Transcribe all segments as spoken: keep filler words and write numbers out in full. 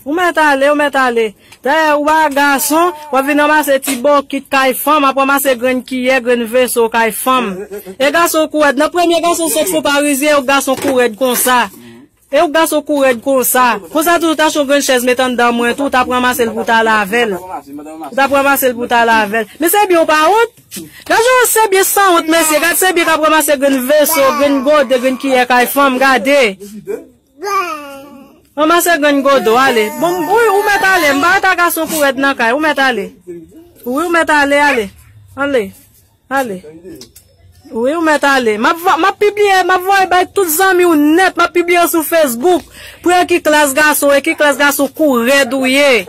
Ou mèt ale, ou mèt ale. Dayè, ou pa gason, w ap vin ranmase ti bokit kay fanm, ap ranmase grenn kiyè, grenn veso kay fanm. E gason kou rèd. Nan premye gason sòt fon parizyen, e w gason kou rèd konsa. E w gason kou rèd konsa. Konsa tou, w ta chon grenn chèz met anndan mwen tou, w t ap ranmase l pou w ta lave l. Ou t ap ranmase l pou w ta lave l. Men se byen ou pa wont. Gad jan se byen sanwont, mesye. Gad se byen k ap ranmase grenn veso, grenn gode, grenn kiyè kay fanm, gade. Ranmase grenn gode w, ale. Bon, wi, ou mèt ale. M pa ta gason kou rèd nan kay. Ou mèt ale. Wi, ou mèt ale, ale. Ale. Ale. Wi, ou mèt ale. M ap va- m ap pibliye, m ap voye bay tout zanmi w nèt. M ap pibliye sou Facebook. Pou e ki klas gason, e ki klas gason kou rèd ou ye.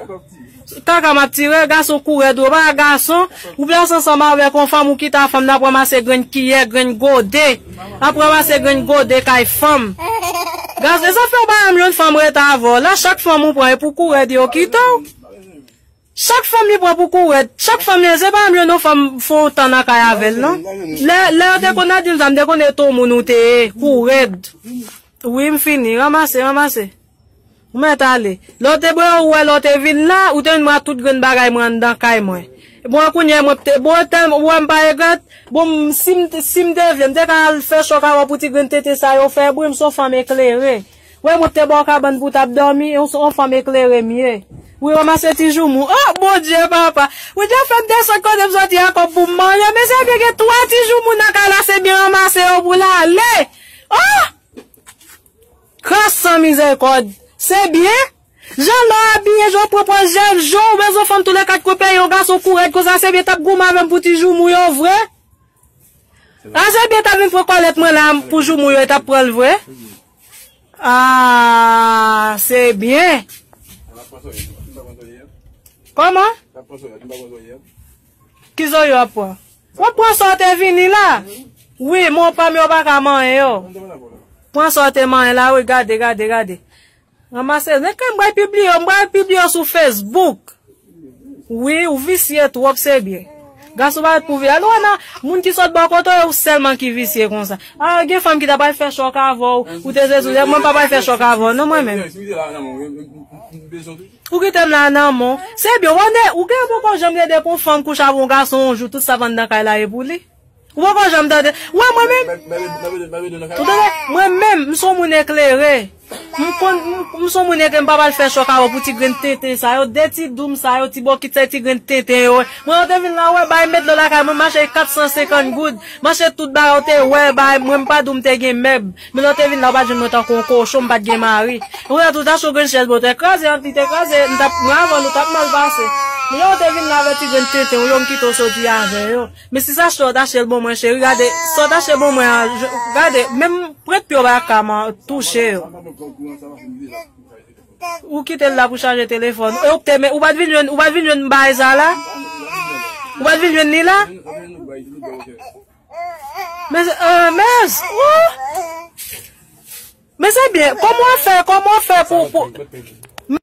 Kaka m ap tire, gason kou rèd ou, pa gason, ou plase ansanm avèk yon fanm, ou kite a fanm nan ap ranmase grenn kiyè, grenn gode, ap ranmase grenn gode kay fanm. Gason, e sa fè w pa janm jwenn fanm rete avè w la, chak fanm ou pran, e pou kou rèd yo kite w. Chak fanm li pran pou kou rèd, chak fanm li, se pa janm jwenn yon fanm fè yon tan nan kay avè l, non. Lè, lè yo te konn ap di m sa, m te konn e ton moun ou te ye, kou rèd. Wi, m fini, ranmase, ranmase. Ou mèt ale. Lè w te bwè, ou wè, lè w te vin la, ou te vin wè tout grenn bagay mwen anndan kay mwen. Bon, kounye a, mwen te, bon, tèlman, ou wè m pa regrèt. Bon, m- si m, si m te vle, m te ka al fè chòk avè w pou ti grenn tenten sa yo fè bri, m se yon fanm eklere. Wè, mwen te ba w kabann pou w t ap dòmi, e yon, yon fanm eklere m ye. Wi, ranmase ti joumou. Oh, Bondye, papa. Ou te fè m desann kote m soti a kòb pou m manje, men se byen gen twa ti joumou nan kay la, se byen ranmase yo pou l ale. Oh! Kras san mizèrikòd. Se byen? Jan lè w abiye, jan w pran pòz jèn jan, ou bezwen fanm tou le kat kwen peyi, yon gason kou rèd konsa, se byen t ap goumen avè m pou ti joumou yo vre? A se byen t ap vin pran kòlèt mwen la pou joumou yo, e t ap pran l vre? A, se byen. Kòman? Ki zo yo ap pran? W ap pran sa w te vini la? Wi, men w pa m yo pa ka manyen yo. Pran sa w te manyen la, wi, gade, gade, gade. Ranmase, men ke m pral pibliye yo, m pral pibliye yo sou Facebook. Wi, ou visye twòp, se byen. Gason pa ret pou vi. Alò, nan moun ki sot bò kote w, ou sèlman ki visye konsa. A, gen fanm ki ta pral fè chòk avè w, ou te se sou, mwen pa pral fè chòk avè w, non, mwen menm. Ou kite m la nan men w. Se byen, w ane, ou gen poko janm rede pou yon fanm kouche avè yon gason yon jou, tout sa k anndan kay la e pou li. Ou poko janm tande. Ou wè mwen menm? Ou tande? Mwen menm, m se yon moun eklere. M konn, m, m se yon moun eklere, m pa pral fè chòk avè w pou ti grenn tenten sa yo. De ti doum sa yo, ti bokit sa, ti grenn tenten yo. Mwen, yo te vin la, wè, bay met dlo lakay mwen, m achte kat san senkant goud. M achte tout bagay, ou te wè, bay, mwen, m pa di w m te gen mèb. Men lè w te vin la, ou pa t jwenn mwen tankou yon kochon, m pa t gen mari. Ou wè, tou ta cho grenn chèz, bon, te kraze, an, li te kraze, m t ap, mwen, avan, nou t ap mal pase. Men lè w te vin la avè ti grenn tenten, yo, m kite w soti avè yo. Men si sa achte w, w ta achte l bon mwen, cheri, gade, sa w ta achte bon mwen an, gade, menm pwent pye w pa ka touche yo. Ou kite l la pou chaje telefòn. E ou te men, ou pa t vin jwenn, ou pa t vin jwenn bagay sa la? Ou pa t vin jwenn li la? Men, euh, men, oh! Men se byen, kòman w fè, kòman w fè pou, pou,